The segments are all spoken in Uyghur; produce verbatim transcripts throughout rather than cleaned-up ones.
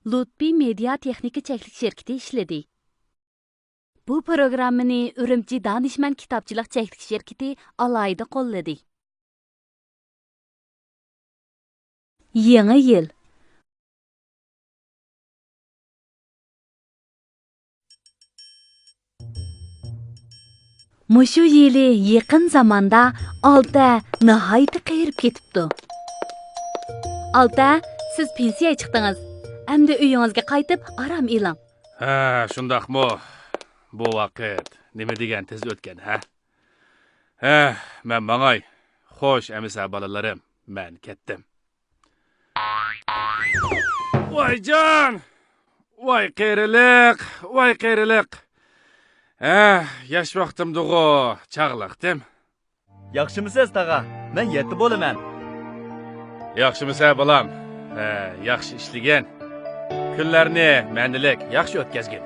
لۇتپى مېدىيا تېخنىكا چەكلىك شىركىتى ئىشلىدى. بۇ پروگراممىنى ئۈرۈمچى دانىشمەن كىتابچىلىق چەكلىك شىركىتى ئالاھىدە قوللىدى. يېڭى يىل. مۇشۇ يىلى يېقىن زاماندا ئالتە ناھايىتى قېرىپ كېتىپتۇ. ئالتە، سىز پېنسىيەگە چىقتىڭىز. ئەمدى ئۆيىڭىزگە قايتىپ ئارام ئېلىڭ. ھە، شۇنداقمۇ؟ بۇ ۋاقىت نېمە دېگەن تېز ئۆتكەن، ھە؟ ھە، مەن ماڭاي. خوش ئەمىسە بالىلىرىم، مەن كەتتىم. ۋايجان! ۋاي قېرىلىق، ۋاي قېرىلىق! ھە، ياش ۋاقتىمدىغۇ، چاغلىقتىم. ياخشىمۇسىز، تاغا؟ مەن يەتتە بولىمەن. ياخشىمۇسە، بالام؟ ھە، ياخشى ئىشلىگىن. كۈنلەرنى مەنىلىك، ياخشى ئۆتكەزگىن.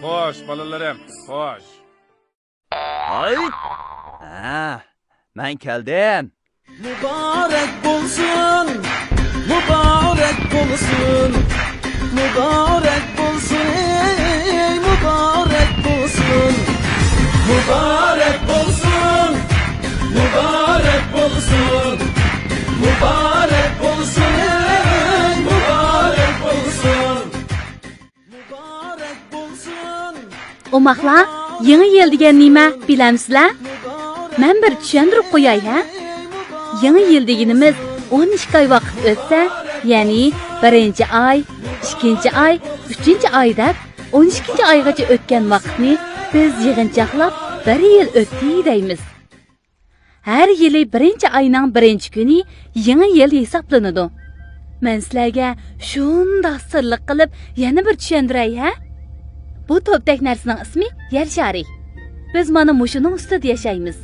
خوش، بالىلىرىم، خوش. ھاي! ھە، مەن كەلدىم. مۇبارەك بولسۇن، مۇبارەك بولسۇن، مۇبارەك بولسۇن، ئەي مۇبارەك بولسۇن. مۇبارەك بولسۇن، مۇبارەك بولسۇن، مۇبارەك بولسۇن، ئەي مۇبارەك بولسۇن. ئوماقلار، يېڭى يىل دېگەن نېمە، بىلەمسىلەر؟ مەن بىر چۈشەندۈرۈپ قوياي ھە. يېڭى يىل دېگىنىمىز ئون ئىككى ئاي ۋاقىت ئۆتسە، يەنى بىرىنچى ئاي، ئىككىنچى ئاي، ئۈچىنچى ئاي دەپ ئون ئىككىنچى ئايغىچە ئۆتكەن ۋاقىتنى بىز يىغىنچاقلاپ بىر يىل ئۆتتى دەيمىز. ھەر يىلى بىرىنچى ئاينىڭ بىرىنچى كۈنى يېڭى يىل ھېسابلىنىدۇ. مەن سىلەرگە شۇنداق سىرلىق قىلىپ يەنە بىر چۈشەندۈرەي ھە؟ بۇ توپتەك نەرسىنىڭ ئىسمى يەر شارى. بىز مانا مۇشۇنىڭ ئۈستىدە ياشايمىز.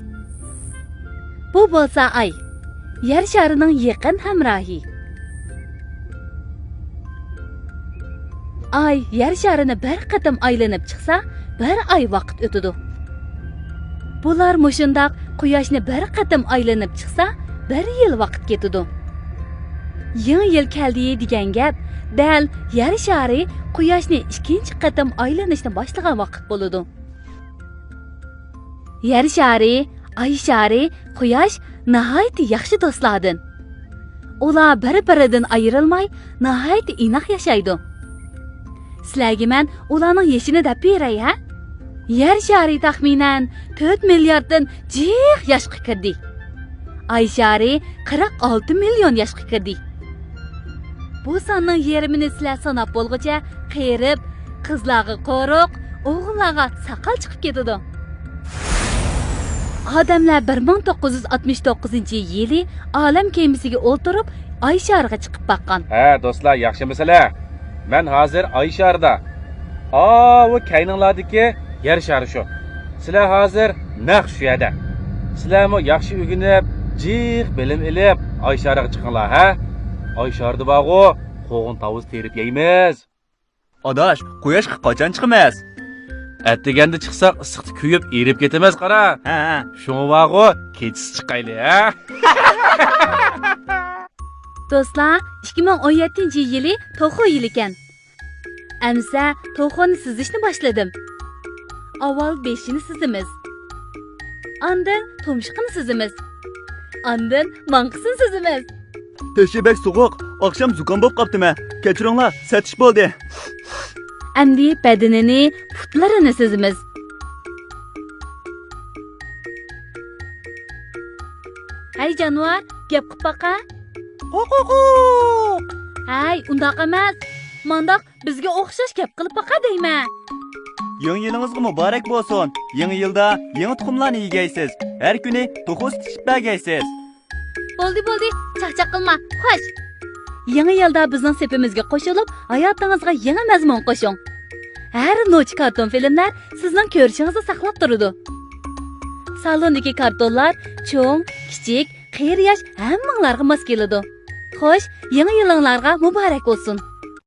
بۇ بولسا ئاي. يەر شارىنىڭ يېقىن ھەمراھى. ئاي يەر شارىنى بىر قېتىم ئايلىنىپ چىقسا، بىر ئاي ۋاقىت ئۆتىدۇ. بۇلار مۇشۇنداق قۇياشنى بىر قېتىم ئايلىنىپ چىقسا، بىر يىل ۋاقىت كېتىدۇ. يېڭى يىل كەلدى دېگەن گەپ دەل يەر شارى قۇياشنى ئىككىنچى قېتىم ئايلىنىشنى باشلىغان ۋاقىت بولىدۇ. يەر شارى، ئاي شارى، قۇياش ناھايىتى ياخشى دوستلاردىن. ئۇلار بىر-بىرىدىن ئايرىلماي، ناھايىتى ئىناق ياشايدۇ. سىلەرگە مەن ئۇلارنىڭ يېشىنى دەپ بېرەي ھە؟ يەر شارى تەخمىنەن تۆت مىلياردتىن جىق ياشقا كىردى. ئاي شارى قىرىق ئالتە مىليون ياشقا كىردى. بۇ ساننىڭ يېرىمىنى سىلەر ساناپ بولغۇچە قېرىپ، قىزلارغا قورۇق، ئوغۇللارغا ساقال چىقىپ كېتىدۇ. ئادەملەر بىر مىڭ توققۇز يۈز ئاتمىش توققۇزىنچى يىلى ئالەم كېمىسىگە ئولتۇرۇپ، ئاي شارىغا چىقىپ باققان. ھە، دوستلار، ياخشىمۇسىلەر؟ مەن ھازىر ئاي شارىدا. ئاۋۇ كەينىڭلاردىكى يەر شارى شۇ. سىلەر ھازىر نەق شۇ يەردە. سىلەرمۇ ياخشى ئۆگىنىپ، جىق بىلىم ئېلىپ، ئاي شارىغا چىقىڭلار، ھە؟ ئاي شارىدا بارغۇ، قوغۇن تاۋۇز تېرىپ يەيمىز. ئاداش، قۇياشقا قاچان چىقىمىز؟ ئەتىگەندە چىقساق، ئىسسىقتا كۆيۈپ، ئېرىپ كېتىمىز، قارا. ھە، ھە. شۇڭا بارغۇ، كېچىسى چىقايلى، ھە؟ دوستلار، ئىككى مىڭ ئون يەتتىنچى يىلى توخۇ يىلىكەن. ئەمىسە توخۇنى سۈزۈشنى باشلىدىم. ئاۋۋال بېشىنى سۈزىمىز. ئاندىن تۇمشۇقىنى سۈزىمىز. ئاندىن ماڭقىسىنى سۈزىمىز. تۆشە بەك سوغۇق، ئاخشام زۇكام بولۇپ قاپتىمەن. كەچۈرۈڭلار، سەتىش بولدى. ئەمدى بەدىنىنى، پۇتلىرىنى سۈزىمىز. ھەي جانىۋار، گەپ قىلىپ باقە. قوقوقوق. ھەي، ئۇنداق ئەمەس. مانداق بىزگە ئوخشاش گەپ قىلىپ باقە دەيمەن. يېڭى يىلىڭىزغا مۇبارەك بولسۇن. يېڭى يىلدا يېڭى تۇخۇملارنى يېگەيسىز. ھەر كۈنى توخۇ سۈتى ئىچىپ بەرگەيسىز. بولدى، بولدى، چاقچاق قىلما، خوش. يېڭى يىلدا بىزنىڭ سېپىمىزگە قوشۇلۇپ، ھاياتىڭىزغا يېڭى مەزمۇن قوشۇڭ. ھەر نوچى كارتون فىلىملەر سىزنىڭ كۆرۈشىڭىزنى ساقلاپ تۇرىدۇ. سالوندىكى كارتونلار چوڭ، كىچىك، قېرى ياش ھەممىڭلارغا ماس كېلىدۇ. خوش، يېڭى يىلىڭلارغا مۇبارەك بولسۇن.